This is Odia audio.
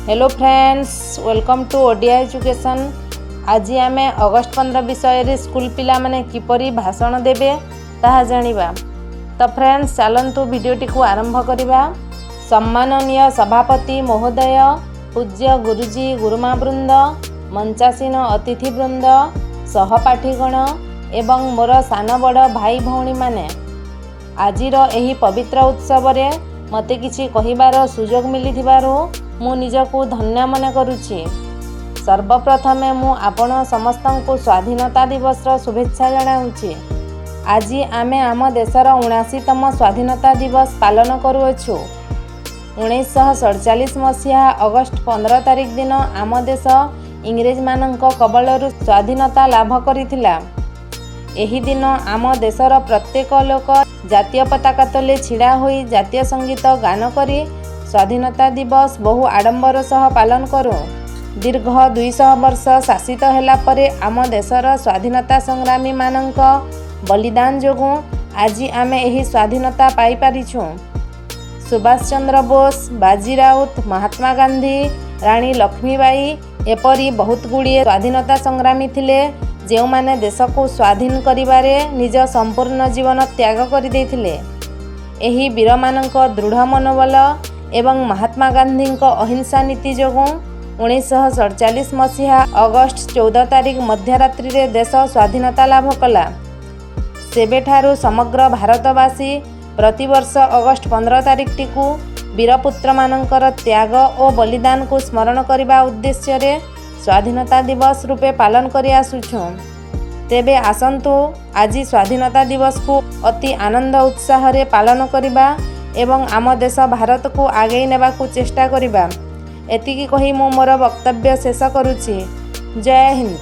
Hello friends, welcome to Odia Education. ଆଜି ଆମେ ଅଗଷ୍ଟ 15 ବିଷୟରେ ସ୍କୁଲ ପିଲାମାନେ କିପରି ଭାଷଣ ଦେବେ, ତାହା ଜାଣିବା। ତ ଫ୍ରେଣ୍ଡସ୍, ଚାଲନ୍ତୁ ଭିଡ଼ିଓଟିକୁ ଆରମ୍ଭ କରିବା। ସମ୍ମାନନୀୟ ସଭାପତି ମହୋଦୟ, ପୂଜ୍ୟ ଗୁରୁଜୀ ଗୁରୁମା ବୃନ୍ଦ, ମଞ୍ଚାସୀନ ଅତିଥିବୃନ୍ଦ, ସହପାଠୀଗଣ ଏବଂ ମୋର ସାନ ବଡ଼ ଭାଇ ଭଉଣୀମାନେ, ଆଜିର ଏହି ପବିତ୍ର ଉତ୍ସବରେ ମୋତେ କିଛି କହିବାର ସୁଯୋଗ ମିଳିଥିବାରୁ ମୁଁ ନିଜକୁ ଧନ୍ୟ ମନେ କରୁଛି। ସର୍ବପ୍ରଥମେ ମୁଁ ଆପଣ ସମସ୍ତଙ୍କୁ ସ୍ୱାଧୀନତା ଦିବସର ଶୁଭେଚ୍ଛା ଜଣାଉଛି। ଆଜି ଆମେ ଆମ ଦେଶର 79ତମ ସ୍ୱାଧୀନତା ଦିବସ ପାଳନ କରୁଅଛୁ। 1947 ମସିହା ଅଗଷ୍ଟ 15 ତାରିଖ ଦିନ ଆମ ଦେଶ ଇଂରେଜମାନଙ୍କ କବଳରୁ ସ୍ୱାଧୀନତା ଲାଭ କରିଥିଲା। ଏହି ଦିନ ଆମ ଦେଶର ପ୍ରତ୍ୟେକ ଲୋକ ଜାତୀୟ ପତାକା ତଳେ ଛିଡ଼ା ହୋଇ ଜାତୀୟ ସଙ୍ଗୀତ ଗାନ କରି ସ୍ୱାଧୀନତା ଦିବସ ବହୁ ଆଡ଼ମ୍ବର ସହ ପାଳନ କରୁ। ଦୀର୍ଘ 200 ବର୍ଷ ଶାସିତ ହେଲା ପରେ ଆମ ଦେଶର ସ୍ୱାଧୀନତା ସଂଗ୍ରାମୀମାନଙ୍କ ବଳିଦାନ ଯୋଗୁଁ ଆଜି ଆମେ ଏହି ସ୍ୱାଧୀନତା ପାଇପାରିଛୁ। ସୁଭାଷ ଚନ୍ଦ୍ର ବୋଷ, ବାଜି ରାଉତ, ମହାତ୍ମା ଗାନ୍ଧୀ, ରାଣୀ ଲକ୍ଷ୍ମୀବାଇ ଏପରି ବହୁତ ଗୁଡ଼ିଏ ସ୍ୱାଧୀନତା ସଂଗ୍ରାମୀ ଥିଲେ, ଯେଉଁମାନେ ଦେଶକୁ ସ୍ୱାଧୀନ କରିବାରେ ନିଜ ସମ୍ପୂର୍ଣ୍ଣ ଜୀବନ ତ୍ୟାଗ କରିଦେଇଥିଲେ। ଏହି ବୀରମାନଙ୍କ ଦୃଢ଼ ମନୋବଳ ଏବଂ ମହାତ୍ମା ଗାନ୍ଧୀଙ୍କ ଅହିଂସା ନୀତି ଯୋଗୁଁ 1947 ମସିହା ଅଗଷ୍ଟ 14 ତାରିଖ ମଧ୍ୟରାତ୍ରିରେ ଦେଶ ସ୍ୱାଧୀନତା ଲାଭ କଲା। ସେବେଠାରୁ ସମଗ୍ର ଭାରତବାସୀ ପ୍ରତିବର୍ଷ ଅଗଷ୍ଟ 15 ତାରିଖଟିକୁ ବୀରପୁତ୍ରମାନଙ୍କର ତ୍ୟାଗ ଓ ବଳିଦାନକୁ ସ୍ମରଣ କରିବା ଉଦ୍ଦେଶ୍ୟରେ ସ୍ୱାଧୀନତା ଦିବସ ରୂପେ ପାଳନ କରି ଆସୁଛୁ। ତେବେ ଆସନ୍ତୁ, ଆଜି ସ୍ୱାଧୀନତା ଦିବସକୁ ଅତି ଆନନ୍ଦ ଉତ୍ସାହରେ ପାଳନ କରିବା ଏବଂ ଆମ ଦେଶ ଭାରତକୁ ଆଗେଇ ନେବାକୁ ଚେଷ୍ଟା କରିବା। ଏତିକି କହି ମୁଁ ମୋର ବକ୍ତବ୍ୟ ଶେଷ କରୁଛି। ଜୟ ହିନ୍ଦ।